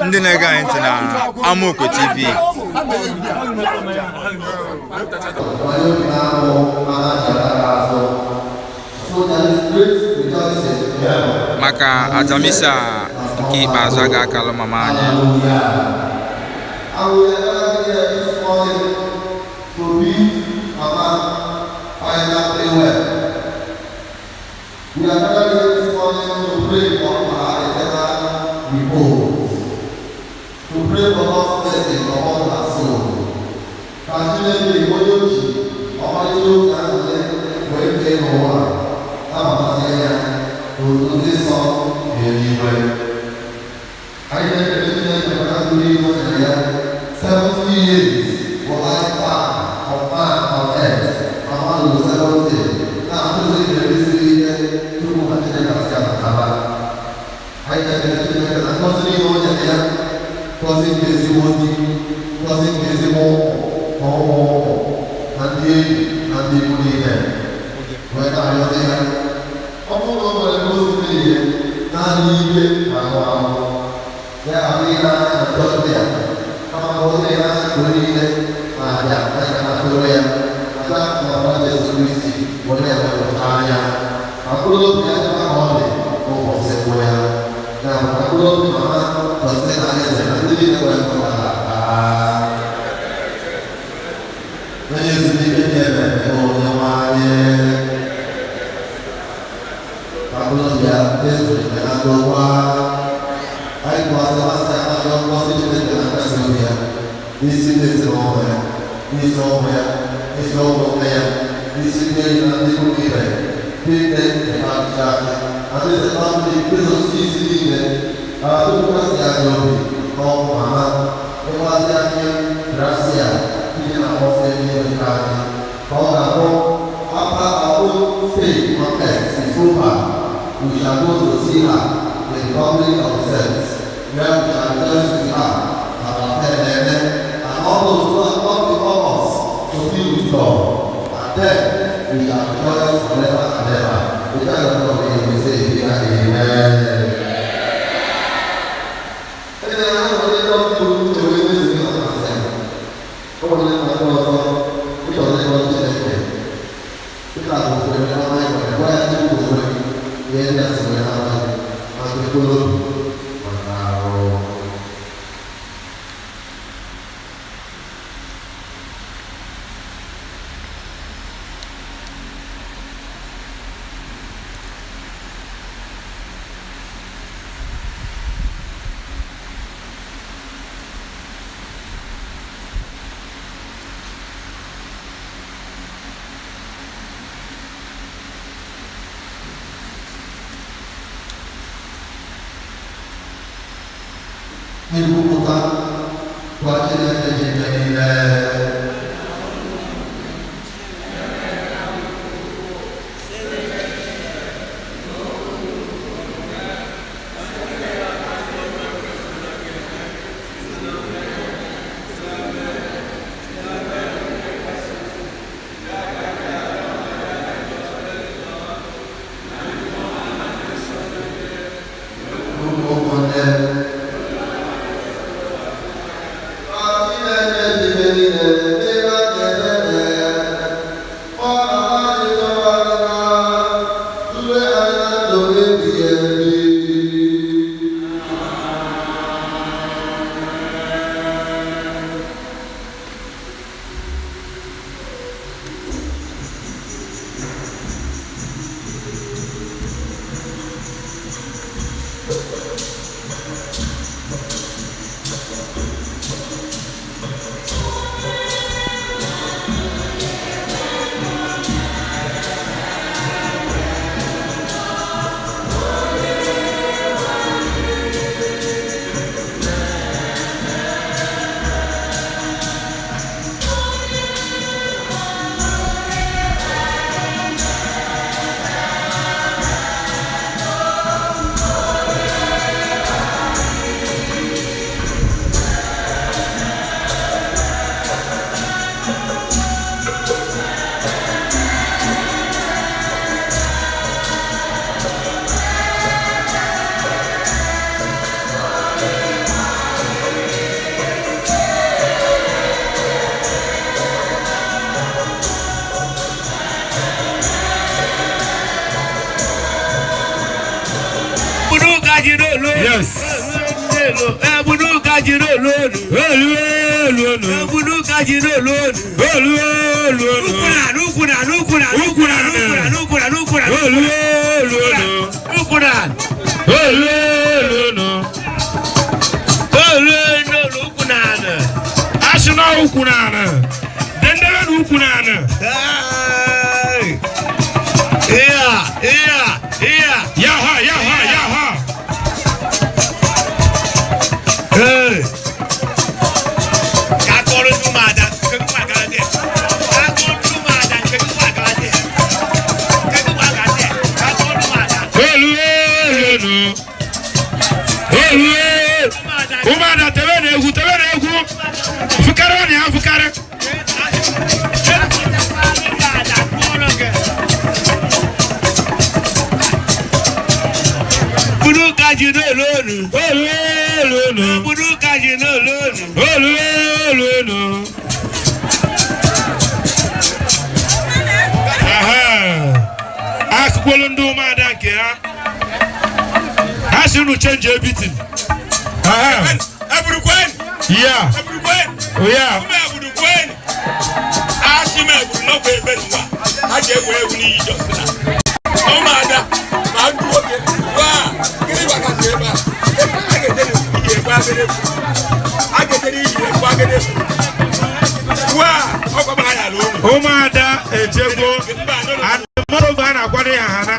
Ndị na-ege anyị ntị na Amaokwe TV. Maka aja misa nke ikpeazụ a ga-akalụ mama anyị. And we are gathered here this morning to bid Mama final farewell. We are gathered here this morning to pray for her eternal repose, to pray for God's blessing upon her soul. Ka Chineke onye o ji ọmarịcha oge aṅụrị wee kee n'ụwa nabatazie ya n'otu ndị nsọ n'eluigwe. Anyị na-ekele Chineke maka ndụ niile o nyere ya. 70 years bụ lifespan of man on earth. Mama ruru 70 na-akụzi ihe siri ike tupu ha Chineke asị ya nataba. Anyị na-ekele Chineke na ngọzi niile o nyere ya, ngọzi nke ezigbo di, ngọzi nke ezigbo ụmụ na ụmụ ụmụ na ndị enyi na ndị ikwu niile. Wee na-arịọzi ya, ọ bụrụ na o nwere ka o si mehie naanị ike na anụ ahụ ya, ahụ ihe anya na njọ ndị a, kama ka ọ dịrị n'anya mgbe niile na aja anyị ga na-atụrụ ya aja na ọbara Jesu Kristi were ya wepụta anya ma mkpụrụ obi ya dịkwa ka ọ dị n'ụbọchị mbụ ya. Ya bụ ka mkpụrụ obi mama Justina Eze na ndị niile nwere ntọala onye ezumike dị ebe onye nwe anyị, ka mkpụrụ obi ya ezumike na ndokwa. Anyị kwasị masị ya na-arịọ ngọzi Chineke na nkasi obi ya n'isi ndị ezinụlọ ya, n'isi ụmụ ya, n'isi ụmụnne ya, n'isi ndị enyi na ndị ikwu ibe, ndị nne nke parish anyị na ndị family Jizọs isi niile. Ka Chukwu kasị anyị obi n'ọnwụ mama, ịgbazi anyị gracia iji na-akpọsi eluigwe nke anyị, ka ọ ga-abụ after our own stay on earth is over, we shall go to see her in the company of the saints, where we shall rejoice with her and our parents and all those who have gone before us to be with God. And then we shall rejoice forever and ever. The child of God, we say, Amen. Ndị na-ahụ ndị ọzọ bụ uche wee mezu ihe ọ masị ya. Ọ nwere ndị ndị ọzọ ịchọrọ ịgọzi Chineke. Dịka okwere n'ọma ị nwere, gwa ya Chukwu onwe gị ihe ndị a si wee n'ama gị, ma nke mkpụrụ obi ma nke ahụ. N'ikwupụta gwa Chineke ji ike niile. Ụmụnne, ka Chineke ji ike niile. Yes. Olu olu olu. Olu olu olu. Olu olu olu. Olu olu olu. Asị na ukwu na anị. Dendere na ukwu na anị. Ya ha, ya ha, ya ha. Hey! Olu olu olu. Olu olu. Ụmụada, tebe na egwu, tebe na egwu. Fụkarị ọ na ya fụkarị. Olu olu olu. Olu olu olu. Aha. Akụkwolu ndị ụmụada nke ha. Ha si unu change everything. Aha. Eburukwen! Ya. Eburukwen! Ya. Ume eburukwen! Asị m eburu n'ọkwa ebe n'ụwa. Ha ji egwu egwu n'iyi Jos na. Ụmụada ma ndị nwoke gwa gịnị gbakasị ebe a. A ga-ejere iyi ekwe agịrị egwu. A ga-ejere iyi ekwe agịrị egwu. Gwa ọkwa m ha yara unu. Ụmụada ejegbo. Mba, no, no. And mmadụ a na-akwado ya ha na.